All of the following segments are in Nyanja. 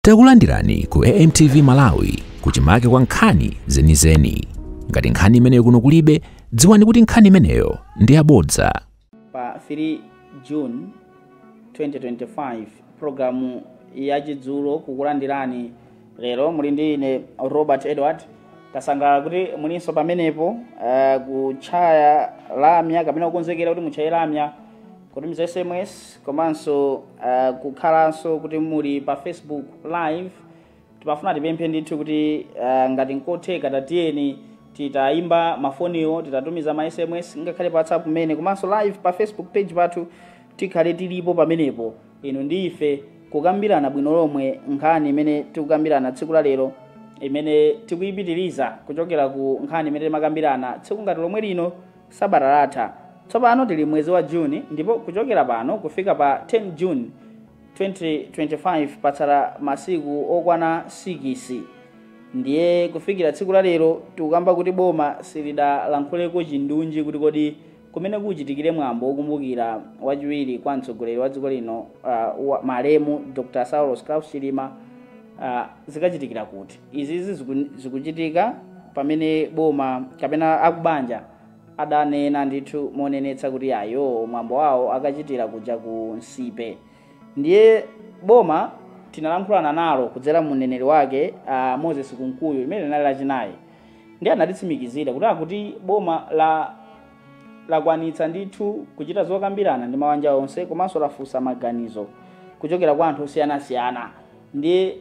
Takulandirani ku AMTV Malawi kuchimake kwa nkhani zenizeni. Ngati nkhani imeneyo kuno kulibe, dziwani kuti nkhani imeneyo ndi yabodza. Pa 3 June 2025, programu yachidzulo kukulandirani lero muli ndi ine Robert Edward. Tasangalala kuti mulinso pamenepo kutchaya lamya kapena kukonzekera kuti mutchaye lamya, kutumiza SMS, komanso kukhalanso kuti muli pa Facebook Live. Timafuna tipemphe ndithu kuti ngati nkotheka, tatiyeni titayimba mafoniwo, titatumiza ma SMS, ngakhale pa WhatsApp kumene, komanso live pa Facebook page pathu, tikhale tilipo pamenepo inu ndi ife kukambirana bwino lomwe nkhani imene tikukambirana tsiku la lero, imene tikuyipitiriza kuchokera ku nkhani imene timakambirana tsiku ngati lomwe lino sabata latha. Tsopano tili mwezi wa Juni, ndipo kuchokera pano kufika pa 10 June 2025 patsala masiku okwana 6. Ndiye kufikira tsiku la lero tikukamba kuti boma silidalankhuleko chindunji kuti kodi kumene kuchitikire mwambo wokumbukira wachiwiri kwa mtsogoleri wa dziko lino, malemu Dr Saulos Klaus Chilima, zikachitikira kuti. Izizi zikuchitika pamene boma kapena akubanja adanena ndithu monenetsa kuti ayo mwambo wawo akachitira kuja ku Nsipe. Ndiye boma tinalankhulana nalo kudzera mu mneneri wake, Moses Kunkuyu, limene linali Lachinayi, ndiye anatitsimikizira kuti akuti boma la lakwanitsa ndithu kuchita zokambirana ndi mawanja onse, komanso lafunsa maganizo kuchokera kwa anthu osiyanasiyana. Ndiye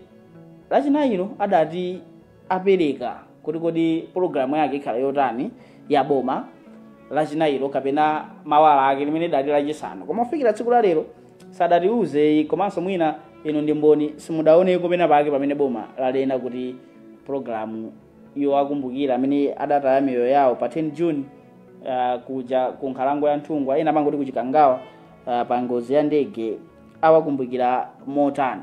Lachinayilo adati apereka kuti kodi pologalamu yake ikhala yotani ya boma Lachinayilo kapena mawala ake limene dali Lachisanu, koma kufikira tsiku la lero sadatiuze. Komanso mwina inu ndi mboni, simudaoneko pena pake pamene boma lalena kuti pologalamu yowakumbukira amene adataya miyoyo yawo pa 10 June kuja ku nkhalango ya Nthungwa, ena amangoti kuChikangawa, pa ngozi ya ndege, awakumbukira motani.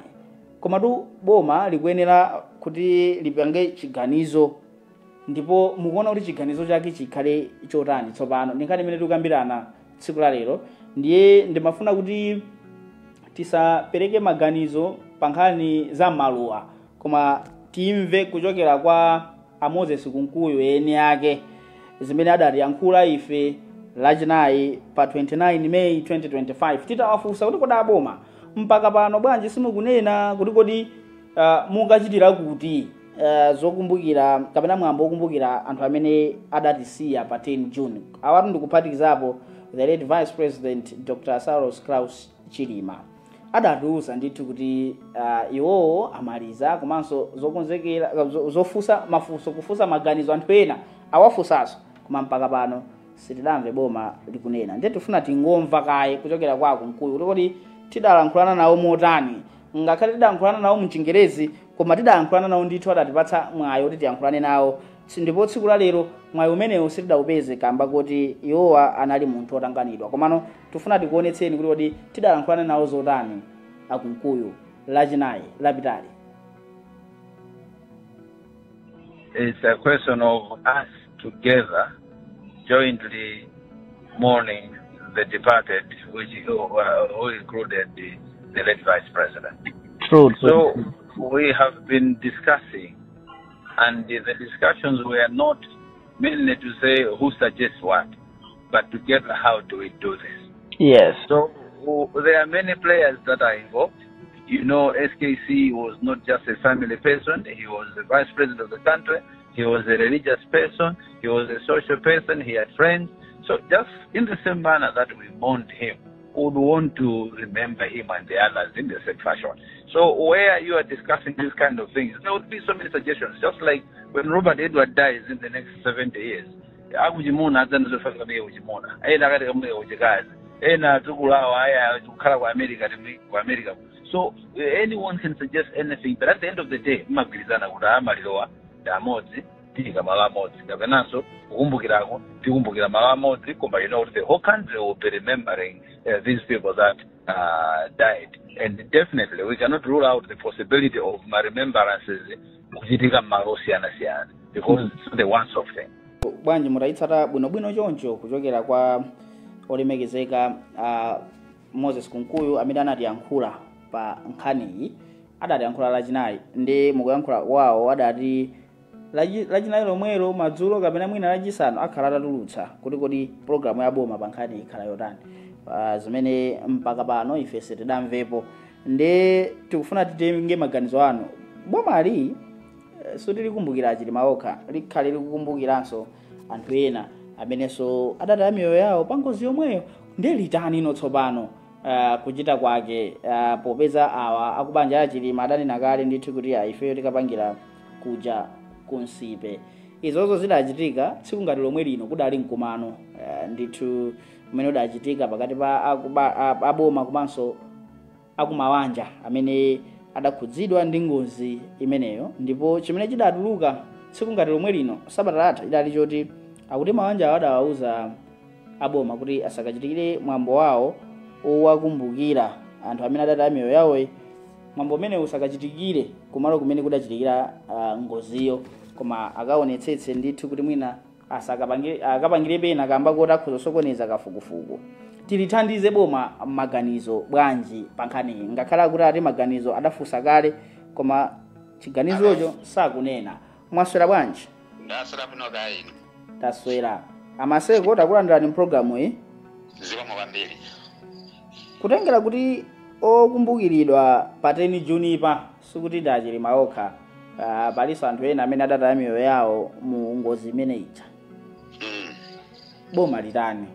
Komatu boma likuyenera kuti lipange chiganizo, ndipo mukuona kuti chiganizo chake chikhale chotani? Tsopano ndi nkhani imene tikukambirana tsiku la lero. Ndiye ndimafuna kuti tisapereke maganizo pa nkhani za maluwa, koma timve kuchokera kwa a Moses Kunkuyu eni ake zimene adatiyankhula ife Lachinayi pa 29 May 2025, titawafunsa kuti kodi aboma mpaka pano bwanji simukunena kuti kodi mukachitira kuti zokumbukira kapena mwambo wokumbukira anthu amene adatisiya pa 10 June, awatu ndikuphatikizapo the late Vice President Dr Saulos Klaus Chilima. Adatiuza ndithu kuti iwowo amaliza komanso zokonzekera, zofunsa mafunso, kufunsa maganizo anthu ena awafunsanso, koma mpaka pano sitidamve boma likunena. Ndiye tifuna tingomva kaye kuchokera kwa Kunkuyu kuti kodi tidalankhulana nawo motani. Ngakhale tidalankhulana nawo mChingerezi, koma tidalankhulana nawo ndithu, adatipatsa mwayi kuti tiyankhulane nawo. Ndipo tsiku la lero mwayi umenewu sitidawupeze kamba kuti iwowa anali munthu otanganidwa. Komano tifuna tikuonetseni kuti kodi tidalankhulana nawo zotani aKunkuyu Lachinayi lapitali. It's a question of us together jointly mourning the departed, which who included the late Vice President. True. So we have been discussing, and the discussions were not mainly to say who suggests what, but together how do we do this. So there are many players that are involved. SKC was not just a family person. He was the vice president of the country. He was a religious person. He was a social person. He had friends. So just in the same manner that we mourned him, we would want to remember him and the others in the same fashion. So where you are discussing these kind of things, there would be so many suggestions. Just like when Robert Edward dies in the next 70 years, akuchimuna adzanizofaka miye kuchimuna, ena akati kamuye kuchikazi, ena tikulawa aya kukhala ku America, timi ku America. So anyone can suggest anything, but at the end of the day mmagwirizana kuti amalirowa ndi amodzi, tiyika malo amodzi, kapenanso kukumbukirako tikumbukira malo amodzi, koma you know the whole country will be remembering these people that died. And definitely we cannot rule out the possibility of ma remembrances kuchitika m'malo osiyanasiyana, because it's the once off thing. Bwanji mutayitsata bwinobwino choncho kuchokera kwa olemekezeka Moses Kunkuyu amene anatiyankhula pa nkhaniyi? Adatiyankhula Lachinayi ndi mukuyankhula kwawo adati Lachinayi lomwelo madzulo kapena mwina Lachisanu akhala atatulutsa kuti kodi pologalamu ya boma pa nkhani ikhala yotani, zimene mpaka pano ife sitidamvepo. Ndi tikufuna titenge maganizo anu. Bomali sitilikumbukira Chilima okha, likhale likukumbukiranso anthu ena amenenso adataya miyoyo yawo pa ngozi yomweyo. Ndi litani ino tsopano kuchita kwake, popeza awa akubanja a Chilima adanena kale ndithu kuti ifeyo tikapangira kuja kunsipe. Izozo zidachitika tsiku ngati lomwe lino, kudali mkumano ndithu umene udachitika pakati pa aboma komanso akumawanja amene adakhudzidwa ndi ngozi imeneyo. Ndipo chimene chidatuluka tsiku ngati lomwe lino sabata latha idali choti akuti mawanja awo adawauza aboma kuti asakachitikire mwambo wawo owakumbukira anthu amene adataya miyoyo yawo, mwambo umene usakachitikire kumalo kumene kudachitikira ngoziyo, koma akaonetsetse ndithu kuti mwina akapangire pena kamba kuti akhoza kusokoneza kafukufuku. Tilithandize boma maganizo bwanji pa nkhaniyi, ngakhale kuti ati maganizo adafunsa kale koma chiganizocho sakunena. Mwaswera bwanji? Ndaswera bwino, kaya inu? Taswera. Amaseko, takulandirani mpulogalamu iyi. Zikomo kwambiri. Kutengera kuti okumbukiridwa pa 10 Juni pa sikuti ndi Achilima okha, palinso anthu ena amene adataya miyoyo yawo mu ngozi imene ija. Boma litani?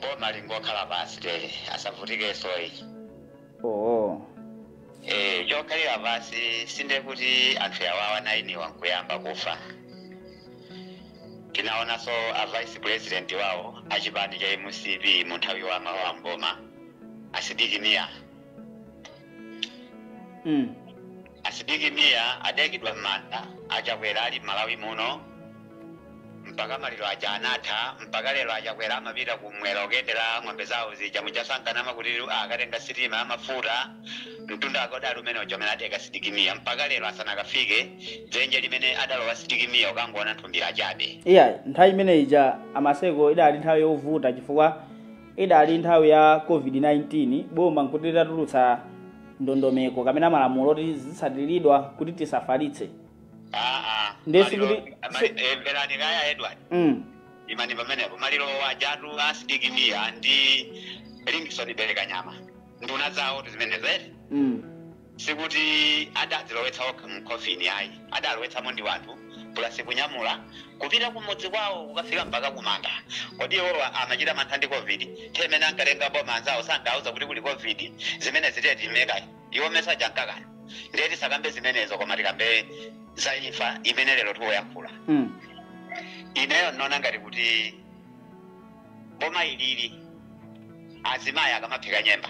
Boma lingokhala pasi tere, asavutike soyi. Oo. Chokhalira pasi sinde kuti anthu awawa nainiwa nkuyamba kufa. Tinaonanso a vice president wawo achipani cha MCP mu nthawi wa mawa mboma, a Sidik Mia. A Sidik Mia adayikidwa m'manda Achakwera ali Malawi muno, mpaka maliro aja anatha. Mpaka lero Achakwera amapita kumwera kuyendera ng'ombe zawo zija mujasankanama kuti akatenga sitima amafuta. Mtunda akodali umene uja umene adayika Sidik Mia, mpaka lero asanakafike dzenje limene adalowa Sidik Mia, ukangoona nthumbira chabe. Iya, nthawi imene ija, Amaseko, idali nthawi yovuta chifukwa idali nthawi ya COVID-19. Boma nkuti litatulutsa ndondomeko kapena malamulo oti zitsatiridwa kuti tisafalitse. Aa. Ndesi kuti Mverani kaya, Edward. Imani pamenepo. Maliro ajatu a Sidik Mia ndi Livingstone Belekanyama, nduna zawo zimenezo ere. Sikuti adazilowetsa okha mkhofini ayi, adalowetsamo ndi wanthu plus kunyamula kupita kumudzi kwawo kukafika mpaka kumanda. Kodi iwo amachita mantha ndi COVID? Temene ankatenga boma anzawo sankauza kuti kuli COVID? Zimene zitete timekayi iwo message ankakana. Ndiye tisakambe zimenezo, koma tikambe za imfa imene lero tikuyankhula. Ineyo nona ngati kuti boma ilili, azimayi akamaphika nyemba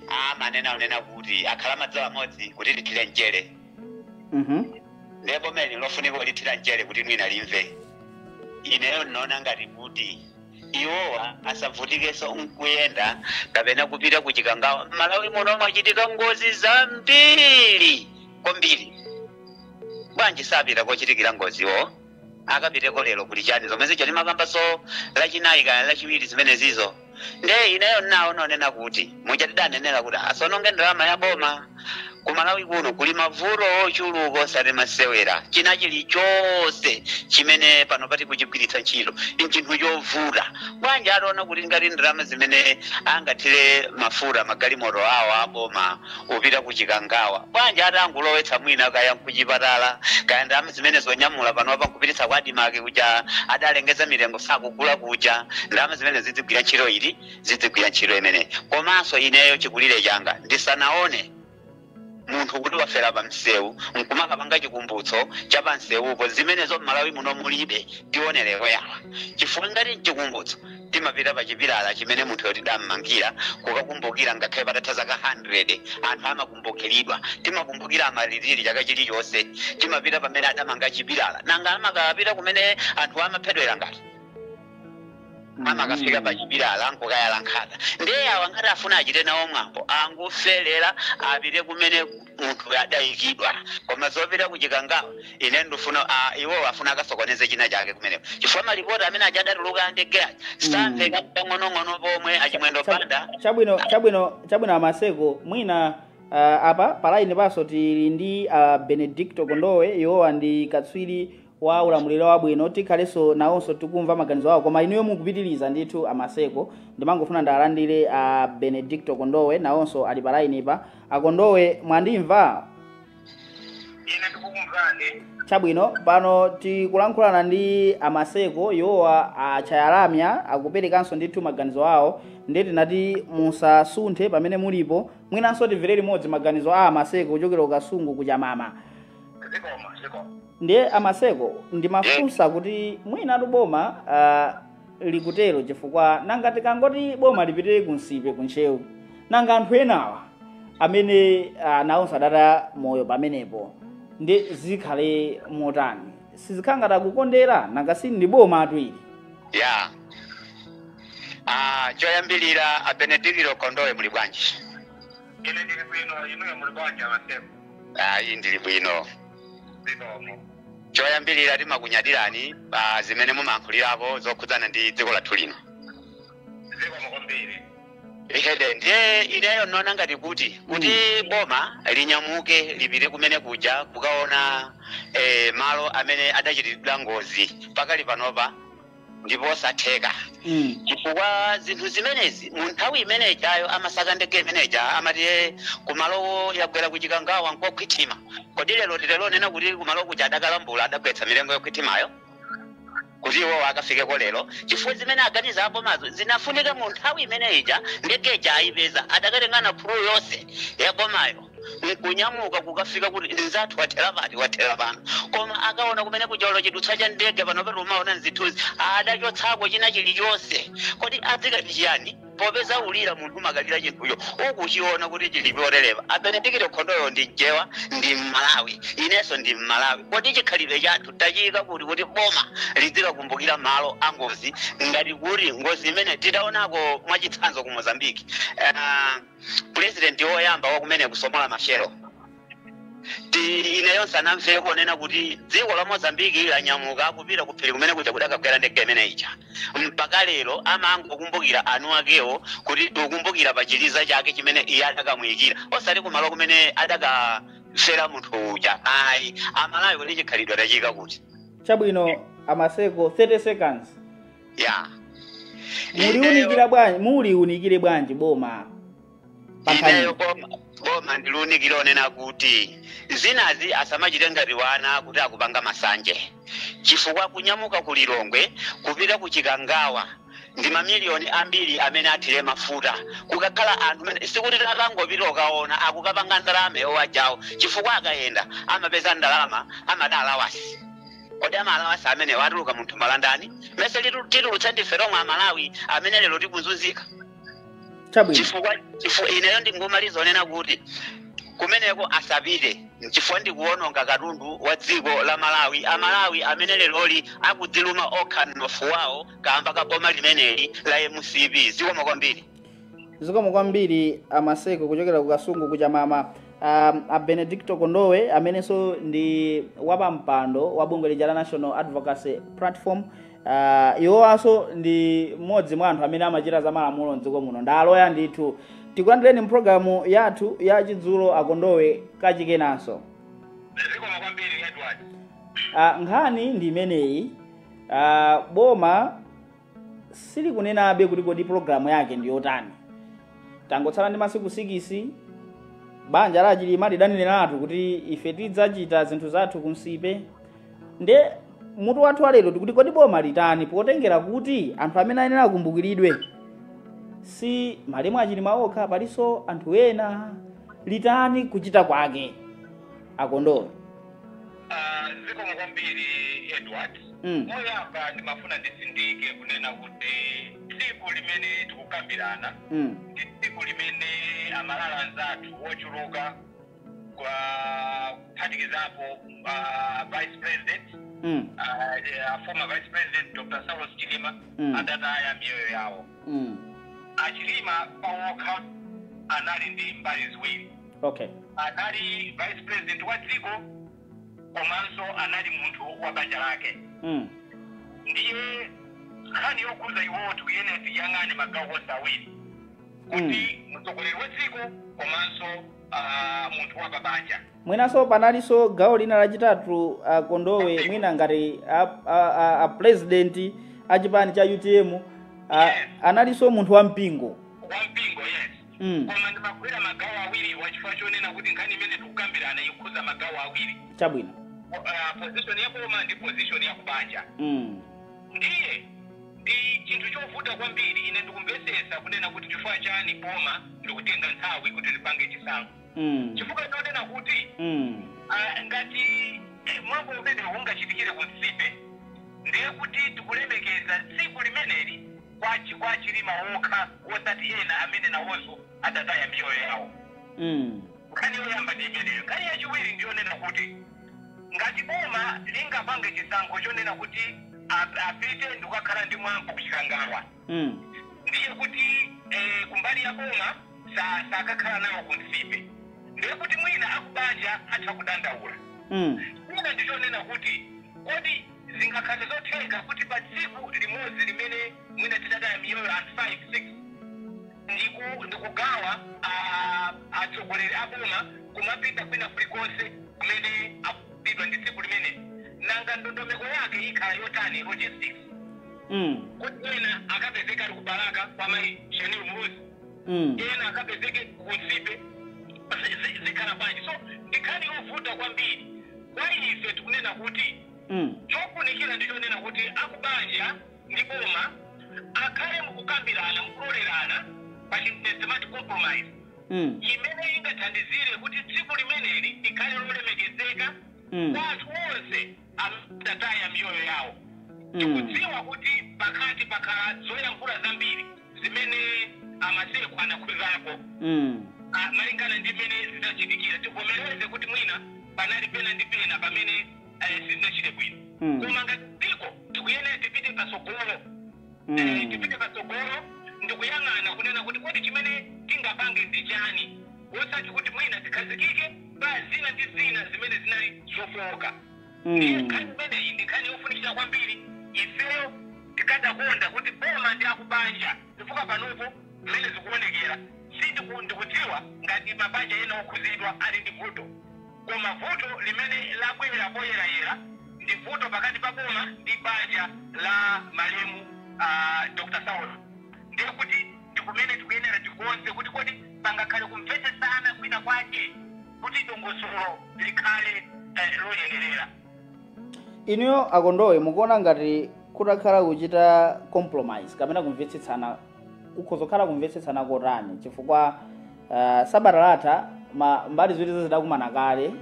amanena unena kuti akhala madzi amodzi kuti lithire mchere. Ndiye boma ili lofunika lithira mchere kuti mwina limve. Ineyo nona ngati kuti iwowa asavutikenso nkuyenda kapena kupita kuchikangawa. Malawi muno mwachitika ngozi zambiri kwambiri, bwanji sapita kochitikira ngoziwo? Akapiteko lero kuti chani? Zomwe zija timakamba so Lachinayi kana Lachiwiri zimene zizo. Nde ineyo nawo nonena kuti muchatidanenera kuti asononge ndalama ya boma. Kumalawi kuno kuli mavuto ochuluka osati masewera. China chilichonse chimene pano pati kuchigwiritsa ntchito nchinthu chovuta. Bwanji ataona kuti ngati ndalama zimene angathire mafuta magalimoto awo aboma upita kuchikangawa, bwanji atangulowetsa mwina kaya nkuchipatala, kaya ndalama zimene zonyamula panopa nkupititsa kwa ADMARC kuja adalengeza mitengo sakugula kuja, ndalama zimene zidzigwira ntchito ili zidzigwira ntchito imeneyi. Komanso ineyo chikulire changa ndisanaone munthu kuti wafera pa msewu nkumakapanga chikumbutso cha pa msewupo. Zimenezo m'Malawi muno mulibe. Tionereko yawa, chifukwa ngati mchikumbutso timapita pa chipilala chimene munthu yoti dammangira kukakumbukira, ngakhale patatha zaka 100 anthu amakumbukiridwa. Timakumbukira amaliriri chaka chilichonse, timapita pamene adamanga chipilala. Nanga amakapita kumene anthu amaphedwera ngati amakafika pa chipilala nkukayala nkhata? Ndiye awa ngati afuna achite nawo mwambo, angufelera apite kumene munthu adayikidwa. Koma zopita kuchikangawa, ine ndifuna iwo afuna akasokoneze china chake kumeneko, chifukwa malipoti amene aja adatuluka ndege aja samveka pang'onong'ono pomwe Achimwendo Banda. Chabwino, chabwino, chabwino, Amaseko. Mwina Apa palaini paso tili ndi Benedicto Kondowe, iwowa ndi katswiri wa ulamuliro wabwino. Tikhalenso nawonso tikumva maganizo awo, koma inuyo mukupitiriza ndithu amaseko. Ndimangofuna ndalandire Benedicto Kondowe, nawonso ali palaini pa. Akondowe, mwandimva? Ine ndikukumvani. Chabwino, pano tikulankhulana ndi amaseko, iwowa achayalamya akuperekanso ndithu maganizo awo. Ndiye tinati musasunthe pamene mulipo, mwinanso timvere limodzi maganizo a amaseko kuchokera ku Kasungu kuchamama. Zikomo. Ndiye amaseko, ndimafunsa kuti mwinatu boma likutero chifukwa nanga tikangoti boma lipite kunsipe kunchewu, nanga anthu enawa amene nawonso adata moyo pamenepo ndi zikhale motani? Sizikhala ngati akukondera, nanga si ndi boma atwiri? Ya, choyambilira a Benedicto Kondowe, muli bwanji? Ine ndili bwino, inuyo muli bwanji amaseko? Ayi, ndili bwino. Zikomo. Choyambilira timakunyadirani pa zimene mumayankhulirapo zokhudzana ndi dziko lathu lino. Zikomo kwambiri. Ihede, ndiye ineyo nona ngati kuti boma linyamuke lipite kumene kuja kukaona malo amene adachitidwa ngozi pakali panopa ndipo satheka. Chifukwa zinthu zimenezi mu nthawi imenejayo amasaka ndege imeneja amati kumalowo yagwera kuchikangawa nkokhwitima. Kodi lero tilero nena kuti kumalo kuja adakalambula adagwetsa milengo yokhwitimayo kuti iwo akafikeko lero? Chifukwa zimene aganiza abomazo zinafunika mu nthawi imeneija ndegeja ayipeza adakatengana crew yonse yabomayo nkunyamuka kukafika kuti nzathu wathera pati, wathera pano. Koma akaona kumene kuja chidutswa cha ndege pano pati umaona nzithunzi adachotsako china chilichonse. Kodi adzikati chiyani popeza ulira munthu umakalira chinthucho ukuchiona kuti chilipo oterepa? A Benedicto Kondoyo ndi Mchewa, ndi Mmalawi, inenso ndi Mmalawi. Kodi chikhalidwe chathu tachiyika kuti kuti boma lidzikakumbukira malo a ngozi ngati kuti ngozi imene titaonako mwachitsanzo ku Mozambique, president woyamba wakumene kusomola Machel, ineyo sanamvere kuonena kuti dziko la Mozambiki lanyamuka kupita kuphiri kumene kuja kuti akagwera ndege imene ija. Mpaka lero amangokumbukira anu akewo kuti tikukumbukira pa chiliza chake chimene iye adakamuyikira, osati kumalo kumene adakafera munthu uja. Ayi, Amalawi, kuti chikhalidwe tachiyika kuti? Chabwino amaseko, 30 seconds. Ya. Muliunikira bwanji, muliunikire bwanji boma? Ineyo boma ndilunikire onena kuti zinazi asamachite ngati wana kuti akupanga masanje, chifukwa kunyamuka ku Lilongwe kupita ku Chikangawa ndi mamiliyoni ambiri amene athire mafuta kukakhala anthu sikuti akangopita ukaona akukapanga ndalama yowajawo, chifukwa akayenda amapeza ndalama amada alawasi. Kodi ama alawasi amene watuluka munthu malandani mese titulutsa ndife tomwe Amalawi amene lero tikuzunzika. Chifukwa ineyo ndingomaliza onena kuti kumeneko asapite, chifukwa ndikuwononga katundu wa dziko la Malawi. Amalawi amene leroli akudziluma okha mnofu wawo kamba ka boma limeneli la MCP. Zikomo kwambiri. Zikomo kwambiri amaseko kuchokera ku Kasungu kuchamama. A Benedicto Kondowe amenenso ndi wapampando wa bungwe lija la National Advocacy Platform, iwowanso ndi mmodzi mwa anthu amene amachita za malamulo mdziko muno, ndi aloya ndithu. Tikulandireni mpulogalamu yathu ya chidzulo akondowe kachikenanso. Zikomo kwambiri Edward. Nkhani ndi imeneyi. Boma silikunenabe kuti kodi pulogalamu yake ndi yotani. Tangotsala ndi masiku 6. Banja la Chilima lidaneneratu kuti ife tidzachita zinthu zathu kunsipe. Nde mutu wathu wa lero tikuti kodi boma litani potengera kuti anthu amene ayenera akumbukiridwe si malemu achilima okha, palinso anthu ena. Litani kuchita kwake akondowe? Zikomo kwambiri Edward. Moyamba ndimafuna ndisindike kunena kuti tsiku limene tikukambirana ndi tsiku limene amalala anzathu wochuluka kwa kuphatikizapo vice president, former vice president Dr. Saulos Chilima adataya miyoyo yawo. Achilima pawokha anali ndi mbali ziwiri. Anali vice president wa dziko komanso anali munthu wa banja lake. Ndiye nkhani yokhuza iwowo tikuyenera tiyang'ane magawo onse awiri, kuti mtsogoleri wa dziko komanso munthu wa pabanja. Mwinanso panalinso gawo lina lachitatu, Kondowe, mwina ngati a president a chipani cha UTM, analinso munthu wa mpingo. Wa mpingo, yes. Koma ndimagwera magawo awiri wachifukwa chonena kuti nkhani imene tikukambirana ikukhuza magawo awiri. Chabwino. Position ya boma ndi position ya kubanja. Ndiye ndi chinthu chovuta kwambiri. Ine ndikumvesesa kunena kuti chifukwa chani boma likutenga nthawi kuti lipange chisankho. Chifukwa chonena kuti ngati mwambo umene ungachitikire ku Nsipe, ndiye kuti tikulemekeza tsiku limeneli kwa Chilima wokha, osati ena amene nawonso adataya miyoyo yawo. Nkhani yoyamba ndi imeneyo. Nkhani yachiwiri ndiyonena kuti ngati boma lingapange chisankho chonena kuti apite ndikukakhala ndi mwambo kuchikangawa, ndiye kuti kumbali ya boma sakakhala nawo ku Nsipe, ndiye kuti mwina akubanja atha kudandaula. Mwina ndichonena kuti kodi zingakhale zotheka kuti pa tsiku limodzi limene mwina titataya miyoyo anthu 5 6 ndikugawa atsogoleri a boma kumapita kwina kulikonse kumene akupidwa ndi tsiku limene, nanga ndondomeko yake ikhala yotani, logistics? Kuti ena akapezeka ali kubalaka kwa mayi Shanil Muluzi, ena akapezeke ku Nsipe, zikhala bwanji? So ndikhani yovuta kwambiri kwa ife. Tikunena kuti chofunikira ndichonena kuti akubanja ndi boma akhale mukukambirana, mukulolerana pa systematic compromise imene ingathandizire kuti tsiku limeneli likhale lolemekezeka kwa anthu onse adataya miyoyo yawo. Tikudziwa kuti pakati pakhala zoyankhula zambiri zimene amaseko anakhuzako malingana ndi mmene zinachitikira. Tivomereze kuti mwina panali pena ndi pena pamene sizinachite bwino, koma ngati dziko tikuyenera tipite patsogolo. Tipite patsogolo ndikuyang'ana kunena kuti kodi chimene tingapange ndi chani, osati kuti mwina tikhazikike pa zina ndi zina zimene zinali zofowoka. Ndiye nkhani imeneyi ndi nkhani yofunikira kwambiri. Ifeyo tikadakonda kuti boma ndi akubanja, chifukwa panopo mmene zikuonekera sindikudziwa ngati mabanja ena okhuzidwa ali ndi vuto, koma vuto limene labwera poyerayera ndi vuto pakati pa boma ndi banja la malemu Dr. Saulos. Ndiye kuti ndikumene tikuyenera tikonze kuti kodi pangakhale kumvetsesana kwina kwake kuti dongosolo likhale loyenerera. Inuyo Akondowe, mukuona ngati kutakhala kuchita compromise kapena kumvetsetsana, kukhozokhala kumvetsetsana kotani? Chifukwa sabata latha mbali ziwiri zidakumana kale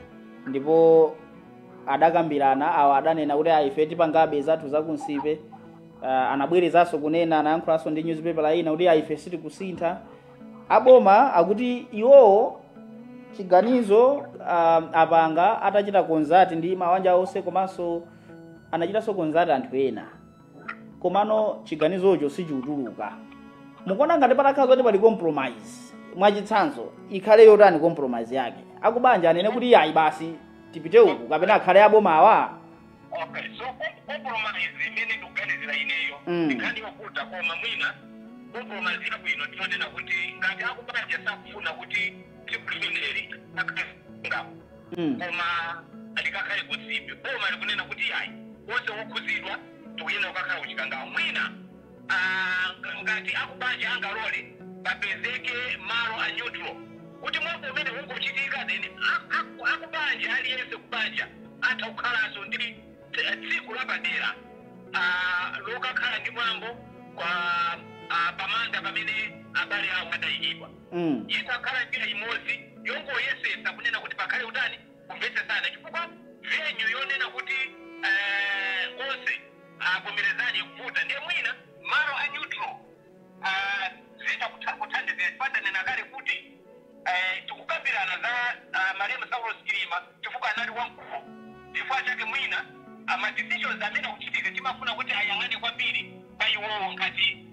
ndipo adakambirana. Awa adanena kuti ife tipangabe zathu zakunsipe. Anabwerezanso kunena, anayankhulanso ndi newspaper ina kuti ife sitikusintha. Aboma akuti iwowo chiganizo apanga atachita consult ndi mawanja onse, komanso anachitanso consult anthu ena, komano chiganizocho sichikutuluka. Mukuona ngati patakhala zoti pali compromise, mwachitsanzo ikhale yotani compromise yake? Akubanja anene kuti yayi, basi tipite uku, kapena akhale abomawa? Okay, so compromise imene ndikuganizira ineyo nkhani yovuta, koma mwina compromise yabwino tinonena kuti ngati akubanja sakufuna kuti tsiku limeneli akhalenga koma likakhale kunsipe, boma likunena kuti ayi, onse wokhuzidwa tikuyenera kukakhala kuchikangawa. Mwina ngati akubanja angalole, papezeke malo a neutral kuti mwambo umene ungochitika, then akubanja, aliyense kubanja atha kukhalanso ndi tsiku lapadera lokakhala ndi mwambo kwa pamanda pamene abale awo adayikidwa. Itakhala njira imodzi yongoyesesa kunena kuti pakhale utani, kumvetsesana, chifukwa venue yonena kuti onse avomerezane kuvuta. Ndiye mwina malo a neutral zita kuthandizira. Padanena kale kuti tikukambirana za malemu Saulos Chilima chifukwa anali wamkulu, chifukwa chake mwina ama decisions amene akuchitika timafuna kuti ayang'ane kwambiri pa iwowo ngati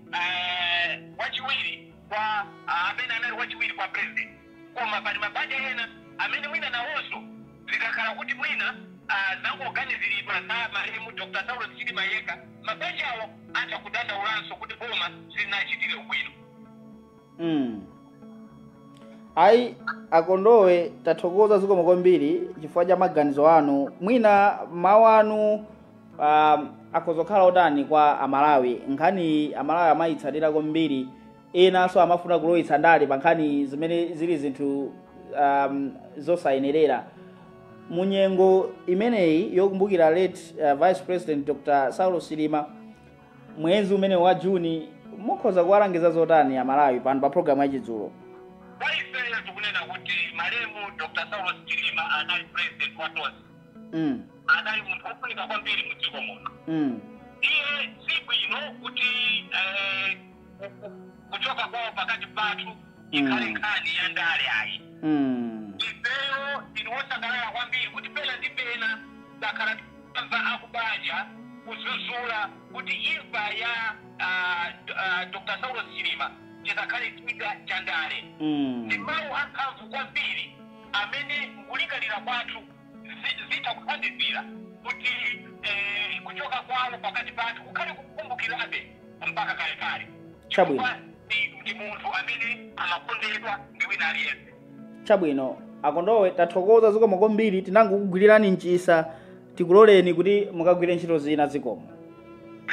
wachiwiri kwa amene anali wachiwiri kwa president. Koma pali mabanja ena amene mwina nawonso zikakhala kuti mwina zangoganiziridwa za malemu Dr. Saulos Chilima yekha, mabanja awo atha kudandaulanso kuti boma silinachitire ubwino. Ayi, akondowe, tathokoza zikomo kwambiri chifukwa cha maganizo anu. Mwina mawu anu akhozokhala otani kwa Amalawi? Nkhani Amalawi amayitsatira kwambiri, enanso amafuna kulowetsa ndale pa nkhani zimene zili zinthu zosayenerera. Munyengo imeneyi yokumbukira late Vice President Dr. Saulos Chilima, mwezi umene wa Juni, mukhoza kuwalangiza zotani Amalawi pano pa programu yachidzulo? Kwa ifeyo tikunena kuti malemu Dr. Saulos Chilima anali president wa tonse. Anali munthu wofunika kwambiri mu dziko muno. Iye si bwino kuti kuchoka kwawo pakati pathu ikhale nkhani ya ndale ayi. Ifeyo tili wosangalala kwambiri kuti pena ndi pena takhala tamva akubanja kuzuzula kuti imfa ya Dr. Saulos Chilima chisakhale chida cha ndale. Ndi mawu amphamvu kwambiri amene mkulingalira kwathu zitha kuthandizira kuti kuchoka kwawo pakati pathu kukhale kukumbukirabe mpaka kalekale. Chabwino. Ndi munthu amene amakondedwa ndi wina aliyense. Chabwino, akondowe, tathokoza zikomo kwambiri. Tinangokugwirirani mchisa, tikuloleni kuti mukagwire ntchito zina. Zikomo.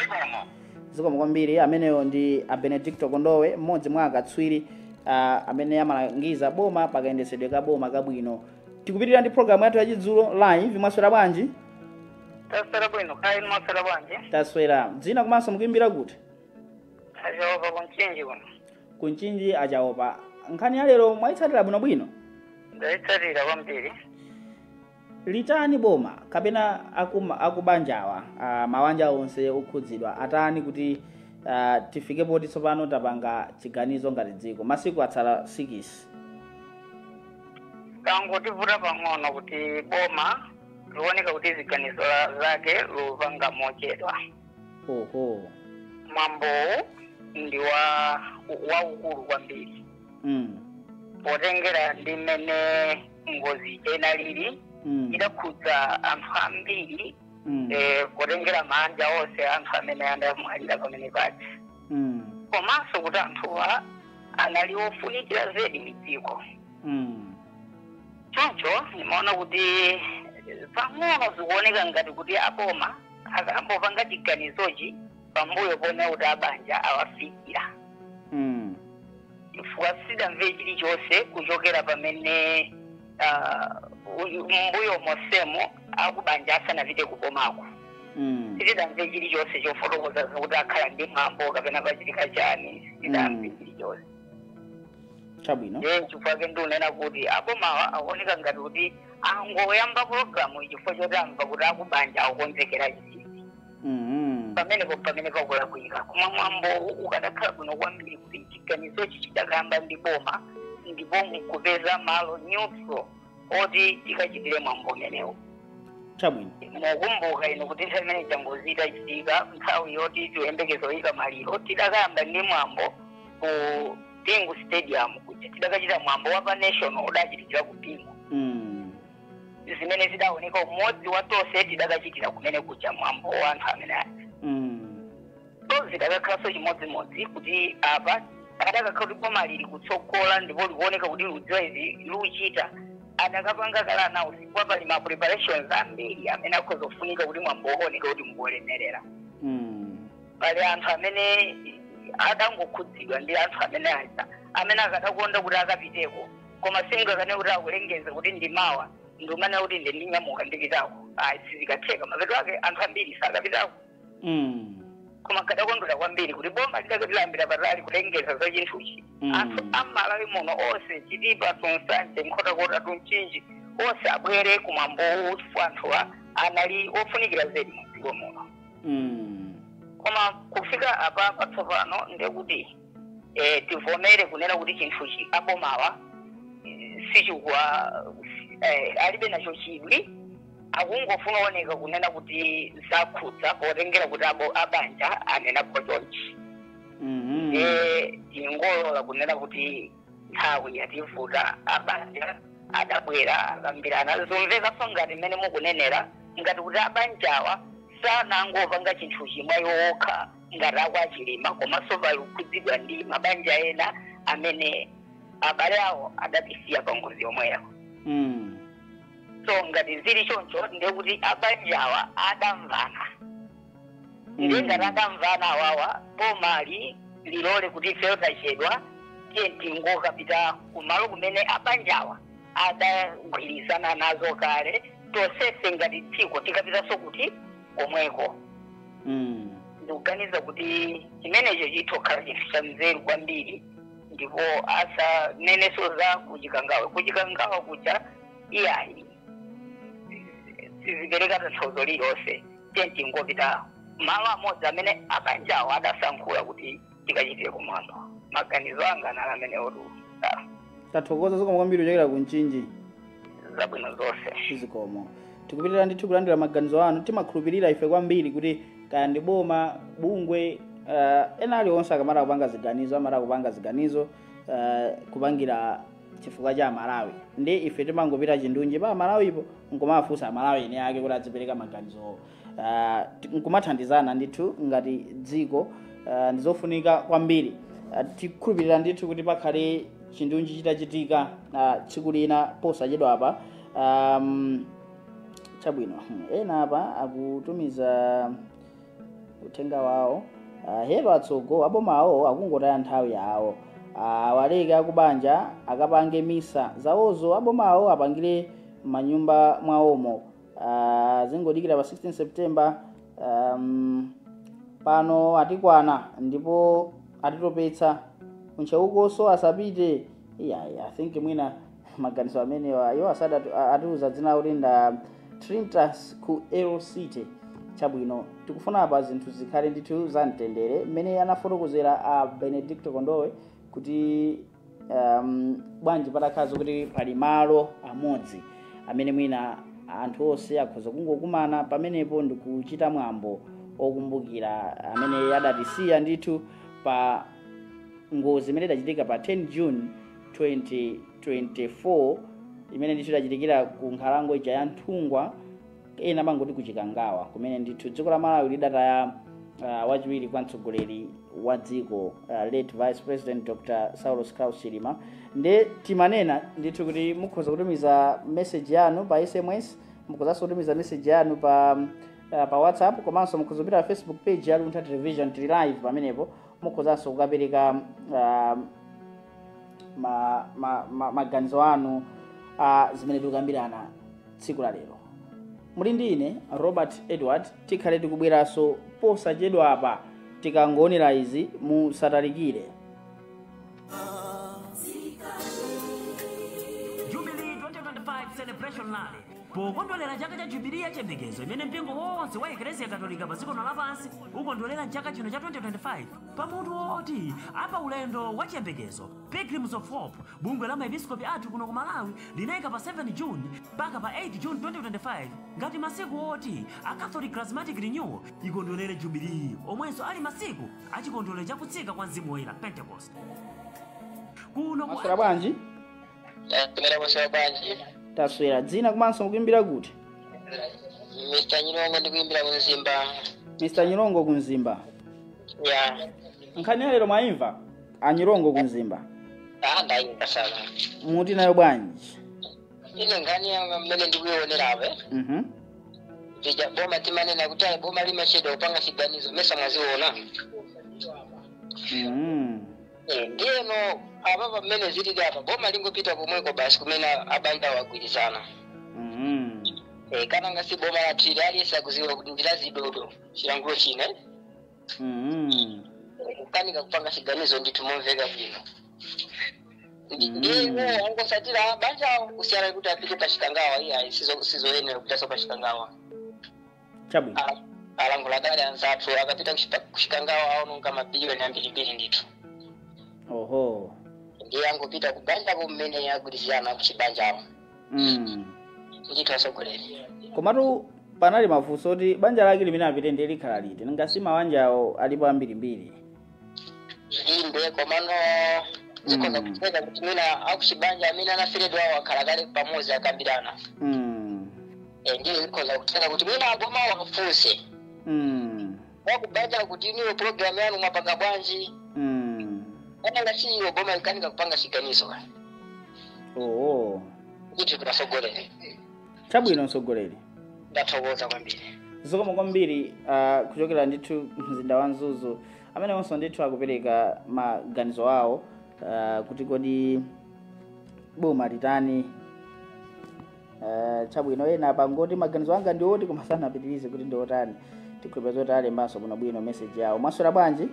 Zikomo. Zikomo kwambiri. Ameneyo ndi a Benedicto Kondowe, mmodzi mwa akatswiri amene amalangiza boma pakayendetsedwe ka boma kabwino. Tikupitirira ndi programu yathu yachidzulo live. Mwaswera bwanji? Taswera bwino, kaya mwaswera bwanji? Taswera. Dzina komanso mukuimbira kuti? Achaopa, kuMchinji kuno. KuMchinji, achaopa. Nkhani ya lero mwayitsatira bwinobwino? Ndayitsatira kwambiri. Litani boma kapena akubanjawa, mawanja onse okhudzidwa atani kuti tifike poti tsopano tapanga chiganizo ngati dziko? Masiku atsala 6. Kangotivuta pang'ono kuti boma lioneka kuti ziganizo zake lupanga mochedwa. Oho. Mwambowu ndi wa waukulu kwambiri, potengera ndi mmene ngozi inalili, idakhudza anthu ambiri, potengera manja onse anthu amene andamwalira pamene paja, komanso kuti anthuwa anali ofunikira zedi m'dziko. Choncho nimaona kuti pang'ono zikuoneka ngati kuti aboma akambopanga chiganizochi pambuyo pone kuti abanja awafikira, chifukwa sidamve chilichonse kuchokera pamene mbuyo mosemo akubanja asanapite kubomako. Sitidamve chilichonse chofotokoza zokuti akhala ndi mwambo kapena pachitika chani, sitidamve chilichonse. Chabwino. Ndiye chifukwa ke ndiunena kuti abomawa akuoneka ngati kuti angoyamba pulogalamu chifukwa choti amva kuti akubanja akukonzekera chisisi. Pamenepo pamene pakulakwika. Koma mwambo ukadakhala bwino kwambiri kuti chiganizochi chidakayamba ndi boma, ndipo nkupeza malo neutral oti tikachitire mwambo umenewo. Chabwino. Mukumbuka ino kuti nthawi imene ngozi itachitika, nthawi yoti tiyembekeza oyika maliro, tidakayamba ndi mwambo ku Bingu Stadium kuja. Tidakachita mwambo wa pa national udachitikira ku Bingu, zimene zidaoneka umodzi wa tonse tidakachitira kumene kuja mwambo wa anthu amene aya. So zidakakhalanso chimodzimodzi kuti apa adakakhala kuti boma lili kutsogola ndipo likuoneka kuti ludziwa izi luchita, adakapanga kala nawo chifukwa pali ma preparations ambiri amene akhoza kufunika kuti mwambo uoneke kuti mukulemerera. Pali anthu amene adangokhudzidwa ndi anthu amene aja amene akadakonda kuti akapiteko, koma singakane kuti akulengeza kuti ndi mawa, ndiumane kuti ndi ndinyamuka ndipitako, ayi, sizikatheka. Mapeto ake anthu ambiri sakapitako. Koma kadakondwera kwambiri kuti boma lidakatiyambira patali kulengeza za chinthuchi, anthu am'Malawi muno onse, Chitipa, Nsanje, Nkhotakota, Mchinji, onse abwere kumwambowu chifukwa anthuwa anali ofunikira zedi mu dziko muno. Koma kufika apa patsopano ndekuti tivomere kunena kuti chinthuchi abomawa sichikuwa alibe nacho chidwi, akungofuna oneka kunena kuti zakhudza potengera kuti abo abanja anenapo chonchi. Tingolola kunena kuti nthawi yativuta. Abanja adabwera, akambirana, zomvekanso ngati mmene mukunenera, ngati kuti abanjawa sanangopanga chinthu chimwe yokha ngati akwachilima, komanso pali kukhudzidwa ndi mabanja ena amene Abale awo adatisiya pa ngozi yomweyo. So ngati zili choncho, ndiye kuti abanjawa adamvana. Ndiye ngati adamvana awawa, bomali lilole kuti ifeyo tachedwa, tiye tingokapita kumalo kumene abanjawa adagwirizana nazo kale, tonsefe ngati dziko tikapitanso kuti komweko. Ndikuganiza kuti chimenecho chitokhala chinthu cha mzeru kwambiri, ndipo asanenenso za kuchikangawa. Kuchikangawa kucha iyayi sizipereka tanthauzo lililonse. Tiye tingopita malo amodzi amene abanjawo adasankhula kuti tikachitire kumwamba. Maganizo anga nali amenewo. Tathokoza, zikomo kwambiri kuchokera ku Mchinji. Zabwino zonse. Zikomo. Tikupitirira ndithu kulandira maganizo anu. Timakhulupirira ife kwambiri kuti kaya ndi boma, bungwe, ena aliwonse akamata kupanga ziganizo, amata kupanga ziganizo kupangira chifukwa cha Amalawi. Ndi ife timangopita chindunji pa Amalawipo nkumafunsa Amalawi ene ake kuti adzipereka maganizowo, nkumathandizana ndithu ngati dziko. Ndizofunika kwambiri. Tikhulupirira ndithu kuti pakhale chindunji chitachitika tsiku lina posachedwa apa. Chabwino, ena apa akutumiza uthenga wawo. Hello atsogo, abomawo akungotaya nthawi yawo. Awaleke akubanja akapange misa zawozo, abomawo apangire manyumba mwawomo. Zingodikira pa 16 September. Pano atikwana ndipo atitopetsa kunchaukonso asapite. Yeah, I think mwina maganizo amenewa iwo asada atiuza dzina kuti nda Trintas ku Aero City. Chabwino, tikufuna apa zinthu zikhale ndithu za mtendere mmene anafotokozera a Benedicto Kondowe kuti bwanji patakhaza kuti pali malo amodzi amene mwina anthu onse akhoza kungokumana pamenepo ndikuchita mwambo okumbukira amene adatisiya ndithu pa ngozi imene idachitika pa 10 June 2024, imene ndithu idachitikira ku nkhalango ija ya Nthungwa, ena mangoti kuchikangawa, kumene ndithu dziko la Malawi lidataya wachiwiri kwa mtsogoleri wa dziko, late Vice President Dr. Saulos Klaus Chilima. Nde timanena ndithu kuti mukhoza kutumiza message yanu pa SMS, mukhozanso kutumiza message yanu pa WhatsApp, komanso mukhoza kupita pa Facebook page ya Luntha Television, tili live pamenepo, mukhozanso kukapereka maganizo anu zimene tikukambirana tsiku la lero. Muli ndi ine Robert Edward. Tikhale tikubweranso posachedwa apa tikangoonera izi, musatalikire. Jubilee 2025 Celebration Rally, pokondwelera chaka cha jubilee ya chiyembekezo imene mpingo wonse wa Eklesia Katolika pa dziko lapansi ukondwelera mchaka chino cha 2025 pamutu woti apa ulendo wa chiyembekezo, Pilgrims of Hope, bungwe la maepiskopi athu kuno ku Malawi linayika pa 7 June mpaka pa 8 June 2025 ngati masiku oti a Catholic Charismatic Renewal ikondwelere jubilee, omwenso ali masiku achikondwerero chakutsika kwa Mzimu Woyera, Pentecost, kuno ku Maswera bwanji? Tumera kuswera bwanji? Taswera. Dzina komanso mukuimbira kuti? Mr. Nyilongo, ndikuimbira ku Mzimba. Mr. Nyilongo ku Mzimba. Ya. Nkhani ya lero mwayimva, Anyilongo ku Mzimba? Ah, ndayimva sana. Muti nayo bwanji? Ine nkhani yanga mmene ndikuionerawe, vija boma timanena kuti ayi, boma limachedwa kupanga chiganizo, mesa mwaziona? Ndiyeno apa pamene zilili apa, boma lingopita komweko basi kumene abanja wagwirizana. Kana ngasi boma lathili, aliyense akuziwa kuti ndilazidodo, chilankhulo chine. Kukanika kupanga chiganizo ndithu momveka bwino. Ndiye angosatira banjawo kusiyana kuti apite pachikangawa. Iyayi, sizoyenera kupitaso pachikangawa. Chabwino. Alankhula kale anzathu, akapita kuchikangawa aononga mabiliyoni ambirimbiri ndithu. Oho. Ndiye angopita kubanjako mmene agwirizana kuchibanjawo. Ndithu asogoleri. Komatu panali mafunso kuti banja lake limene apite ndiye likhala liti, ngasi mawanjawo alipo ambirimbiri. Inde, komano zikhoza kutheka kuti mwina akuchibanja amene anaferedwa awo akhala kale pamodzi akambirana. Ndiye zikhoza kutheka kuti mwina abomawo akafunse wakubanja kuti iniyo program yanu mwapanga bwanji. Ananga si iwo boma likanika kupanga chiganizo. Oh. Kuti kunasogolere. Chabwino msogoleri. Ndathokoza kwambiri. Zikomo kwambiri kuchokera ndithu mzinda wa Mzuzu amene onso ndithu akupereka maganizo awo kuti kodi boma litani. Chabwino ena pangoti maganizo anga ndi oti koma sanapitirize kuti ndi otani. Tikhulupirira zoti alembanso bwinobwino message yawo. Mwaswera bwanji?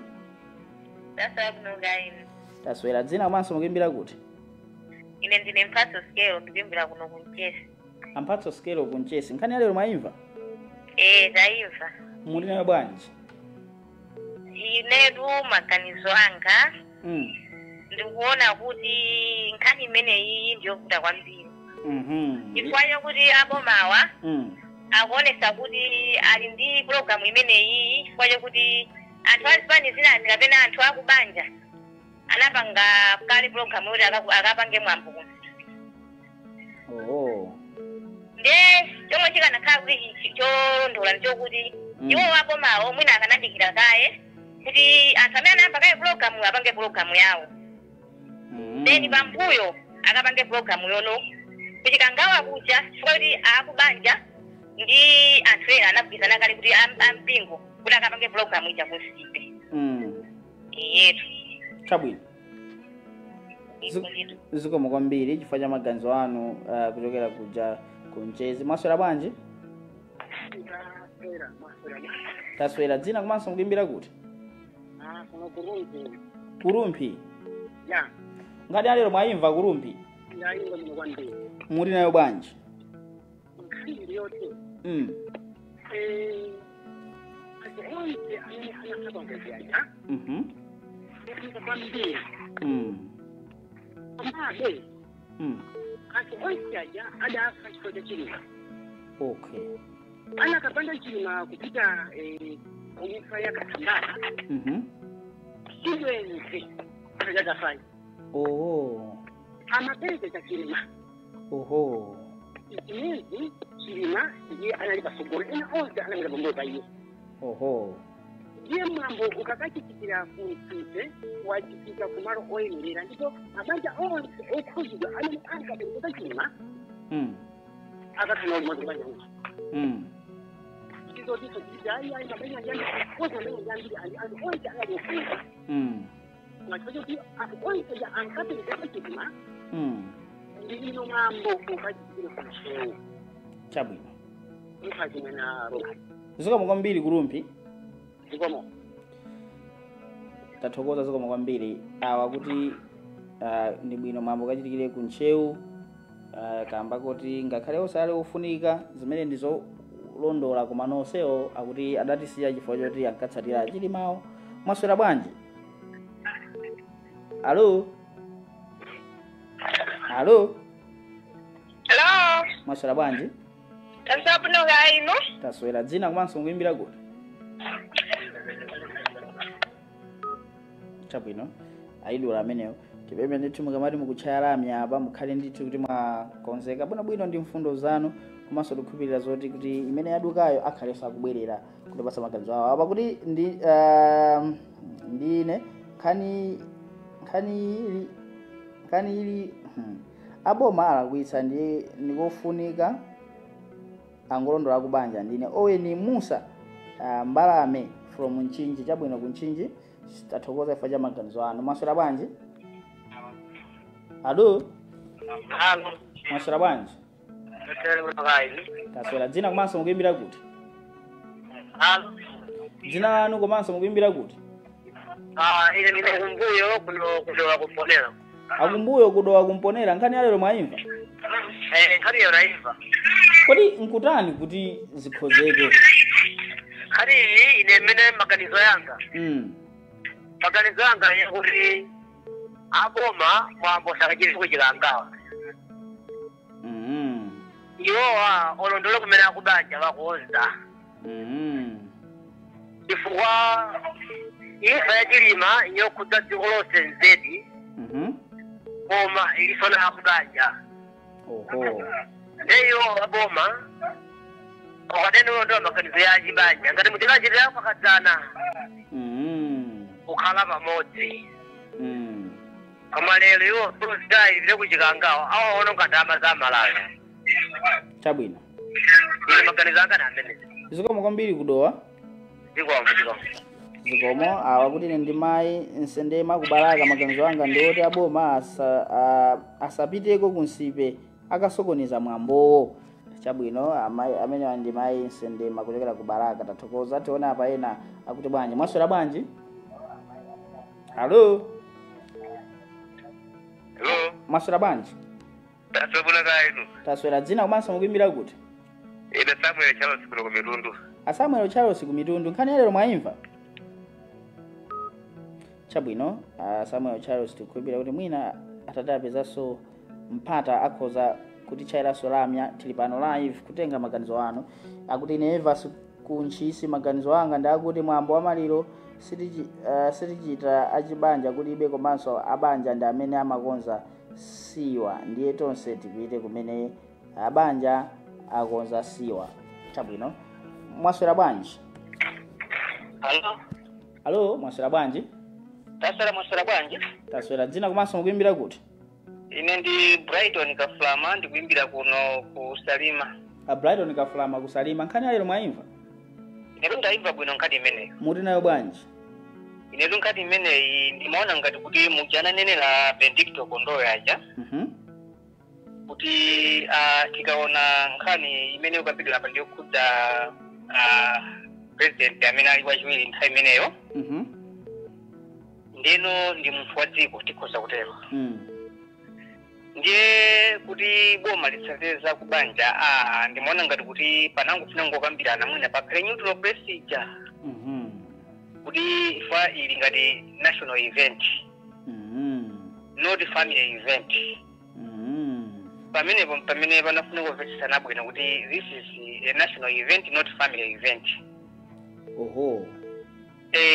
Taswera kuno kaini. Taswera. Dzina komanso mukuimbira kuti? Ine ndine Mphatso Scale, ndikuimbira kuno kunchesi. Amphatso Scale kunchesi. Nkhani ya lero mwayimva? Tayimva. Muli nayo bwanji? Inetu maganizo anga ndikuona kuti nkhani imeneyi ndiyovuta kwambiri. Chifukwa chokuti abomawa akuonesa kuti ali ndi programu imeneyi, chifukwa chokuti anthu azipani zinani kapena anthu akubanja anapanga kale programu yoti akapange mwambo kumsika. Oh. Nde chomwe chikanakhala kuti cholondola ndichokuti iwo abomawo mwina akanadikira kaye kuti anthu amene anayamba kaye programu apange programu yawo. Then pambuyo akapange programu yono kuti kangawa kuja chifukwa kuti akubanja ndi anthu ena anagwirizana kale kuti ampingo kuti akapange programu ija kunsipe. Yetu. Chabwino. Zikomo kwambiri chifukwa cha maganizo anu kuchokera kuja kunchezi. Mwaswera bwanji? Taswera. Dzina komanso mukuimbira kuti? Kuno Kurumpi. Kurumpi? Ya. Ngati alero mwayimva Kurumpi? Ndayimva muno kwambiri. Muli nayo bwanji? Nkhani ndiyoti. Anthu onse amene anasaba ngozi aja. Kwambiri. Komabe. Anthu onse aja adafa chifukwa cha Chilima. Okay. Ana akapanda Chilima kupita kuimfa ya Katambala. Siwenze akadafanya. Oh. Amapereka cha Chilima. Oho. Izinezi Chilima ndiye anali pasogolo ena onse anamira pambuyo pa iye. Oho. Ndiye mwambo ukakachitikira kumsise wachitika kumalo oyenerera ndipo mabanja onse okhuzidwa amene ankapereka Chilima. Akakhala limodzi kubanja uko. Izotiso ziti ayi ayi mabanja njani onse amene njani anthu onse anali ofunika. Ngachifukwa choti anthu onse ankapereka Chilima. Ndino mwambo ukachitikira kumsewu. Chabwino. Mphachimena Robert. Zikomo kwambiri Kurumpi. Zikomo. Tathokoza zikomo kwambiri awa kuti ndi bwino mwambo kachitikire kunchewu kamba kuti ngakhale osale ofunika zimene ndizolondola koma nonsewo akuti adatisiya chifukwa choti ankatsatira Chilimawo. Mwaswera bwanji? Alo? Alo? Hello. Mwaswera bwanji? Taswera bwino ino. Taswera. Dzina komanso mukuimbira kuti? Chabwino. Aidula amenewo. Tipembe ndithu mukamati mukutchaya lamya apa mukhale ndithu kuti mwakonzeka bwinobwino ndi mfundo zanu komanso tikukhulupirira zoti kuti imene yadukayo akhalenso akubwerera kutipatsa maganizo awo. Apa kuti ndi ndine nkhani ili aboma alakwitsa ndi ndikofunika angolondola kubanja. Ndine Owen Musa Mbalame from Nchinji. Chabwino kunchinji. Tathokoza chifukwa cha maganizo anu. Mwaswera bwanji? Alo? Alo. Mwaswera bwanji? Taswera. Dzina komanso mukuimbira kuti? Alo. Dzina lanu komanso mukuimbira kuti? Ine ndine kumbuyo kuno kudowa kumponera. Akumbuyo kudowa kumponera. Nkhani ya lero mwayimva? Nkhani yo naimva. Kodi nkutani kuti zikhozeke? Nkhani iyi ine mmene maganizo yanga. Maganizo yanga yakuti aboma mwambo sakachiri kuchikangawa. Iwowa olondole kumene akubanja bakuonza. Chifukwa imfa ya Chilima yokhudza dziko lonse nzedi. Koma ilisona akubanja. Oho. Ndeyo aboma ukatene ulondola maganizo ya achibanja ngati mutikachitira pakadzana. Kukhala pamodzi. Koma lero iwo sozitayi vile kuchikangawa awaona ndalama za Malawi. Chabwino. Ine maganizo anga amene. Zikomo kwambiri kudowa. Zikomo. Zikomo awa kuti ine ndi mayi Nsendema kubalaka maganizo anga ndi oti aboma asapiteko kunsipe akasokoneza mwambowo. Chabwino amene ndi mayi Nsendema kuchokera kubalaka tathokoza. Tiona apa ena akuti bwanji mwaswera bwanji? Hello. Hello. Mwaswera bwanji? Taswera kainu. Taswera dzina komanso mukuimbira kuti? Ine Samuel Charles kuno ku Mitundu. A Samuel Charles ku Mitundu, nkhani ya lero mwaimva? Chabwino, Samuel Charles tikukhulupirira kuti mwina atatapezanso mpata akhoza kutichayiraso lamya. Tili pano live kutenga maganizo anu. Akuti ine Evas kuntchisi maganizo anga ndi akuti mwambo wa maliro sitichita achibanja kulibe komanso abanja ndi amene amakonza siwa, ndiye tonse tipite kumene abanja akonza siwa. Chabwino. Mwaswera bwanji? Hello. Hello, mwaswera bwanji? Taswera. Mwaswera bwanji? Taswera. Dzina komanso mukuimbira kuti? Ine ndi Brighton Kaflama ndikuimbira kuno ku Salima. A Brighton Kaflama ku Salima, nkhani ya lero mwaimva? Ine ndaimva bwino nkhani imeneyi. Muti nayo bwanji? Ine nkhani imeneyi ndimaona ngati kuti mujana nene la Benedicto Kondowe aja. Kuti tikaona nkhani imene ukapitira apa ndiyokhudza president amene ali wachiwiri nthawi imeneyo. Ndeno ndi munthu wa dziko tikhoza kutero. Ndiye kuti boma litsateza kubanja ndimaona ngati kuti panangofuna ngokambirana mwina pakhale neutral procedure. Kuti ifa ili ngati national event. Not family event. Pamene panafuna kumvetsesana bwino kuti this is a national event, not family event. Oho.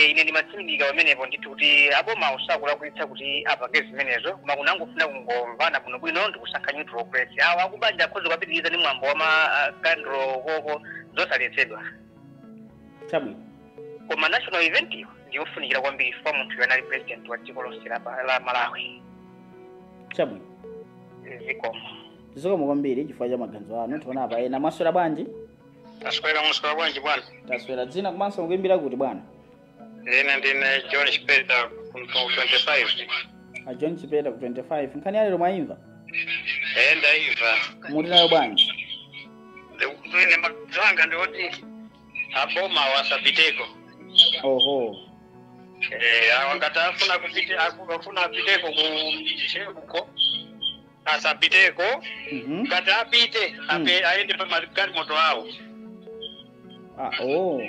Ine ndimatsindika pamenepo ndithu kuti aboma usakulakwitsa kuti apange zimenezo, koma kunangofuna kungomvana bwinobwino ndikusankha neutral place. Awa akubanja akhoza kupitiriza ndi mwambo wa makandro koko zosaletsedwa. Chabwino. Koma national event iyo ndiyofunikira kwambiri kwa munthu yemwe anali president wa dziko lonse la Malawi. Chabwino. Zikomo. Zikomo kwambiri chifukwa cha maganizo anu. Tiona apa ena. Mwaswera bwanji? Taswera. Mwaswera bwanji bwana? Taswera. Dzina komanso mukuimbira kuti bwana? Ine ndine John Chipeta ku 25. A John Chipeta ku 25. Nkhani ya lero mwaimva? Ndaimva. Muti nayo bwanji? Ine maganizo anga ndi oti aboma wasapiteko. Oho. Wakati afuna kupite afuna apiteko ku asapiteko. Ngati apite aende pa magalimoto awo. Oh.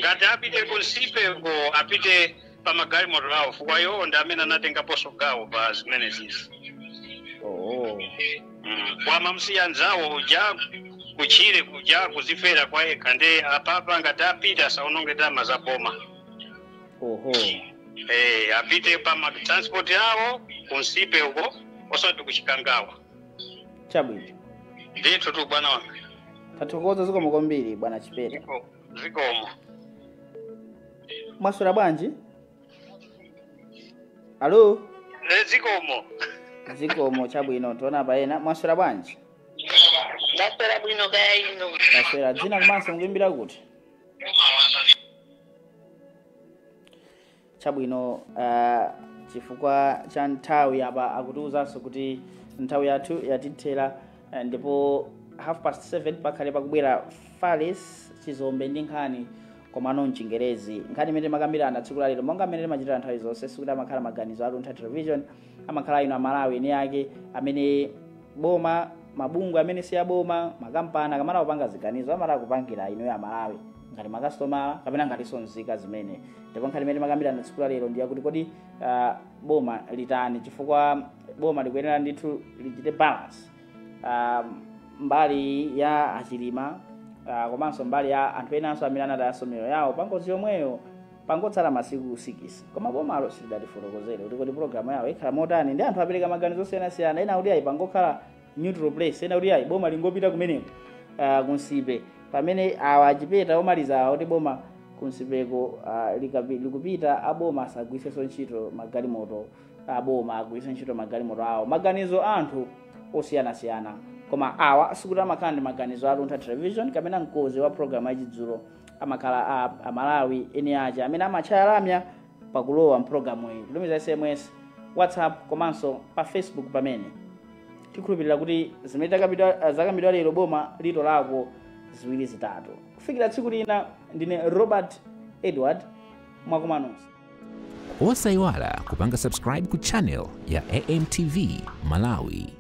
Ngati apite kunsipe ko apite pa magalimoto awo fukwa iwo ndi amene anatenga poso gawo pa zimene zizi. Oh. Kwa mamsiya nzawo uja kuchire kuja kuzifera kwa yekha ndi apapa ngati apite asaononge ndalama za boma. Oho. Apite pa transport yawo kunsipe uko osati kuchikangawa. Chabwino. Ndithu tu bwana wanga. Tathokoza zikomo kwambiri bwana Chipeta. Zikomo. Mwaswera bwanji? Hello. Zikomo. Zikomo. Chabwino. Tiona apa ena. Mwaswera bwanji? Ndaswera bwino kaya ino. Taswera. Dzina komanso mukuimbira kuti? Chabwino. Chifukwa cha nthawi apa akutiwuzanso kuti nthawi yathu yatithera, ndipo 7:30 pakhale pakubwera Falis Chizombe ndi nkhani komano mchingerezi. Nkhani imene timakambirana tsiku lalero monga mmene timachitira nthawi zonse, sikuti amakhala maganizo a Luntha Television, amakhala ino Amalawi eni ake amene boma mabungwe amene si aboma makampani akamala kupanga ziganizo amala kupangira ino ya Malawi ngati makastomala kapena ngatinso nzika zimene. Ndipo nkhani imene timakambirana tsiku lalero ndi yakuti kodi boma litani, chifukwa boma likuyenera ndithu lichite balance mbali ya achilima komanso mbali ya anthu enanso amene anatayanso miyoyo yawo pangozi yomweyo pangotsala masiku 6. Koma bomalo silidatifotokozere kuti kodi programu yawo ikhala motani, ndi anthu apereka maganizo osiyanasiyana. Ena kuti ayi pangokhala neutral place, ena kuti ayi boma lingopita kumeneko kunsipe, pamene awa achipeta omaliza awa kuti boma kunsipeko likupita aboma asagwiritsenso ntchito magalimoto Aboma agwiritse ntchito magalimoto awo. Maganizo anthu osiyanasiyana, koma awa sikuti amakhala ndi maganizo a Luntha Television kapena mkozi wa program yachidzulo. Amakhala a Amalawi eni aja amene amatchaya lamya pakulowa mpulogalamu iyi, kutumiza SMS, WhatsApp komanso pa Facebook, pamene tikhulupirira kuti zimene zakambidwa lero boma litolako ziwiri zitatu. Kufikira tsiku lina, ndine Robert Edward, mwakumanonse. Osayiwala kupanga subscribe ku channel ya AMTV Malawi.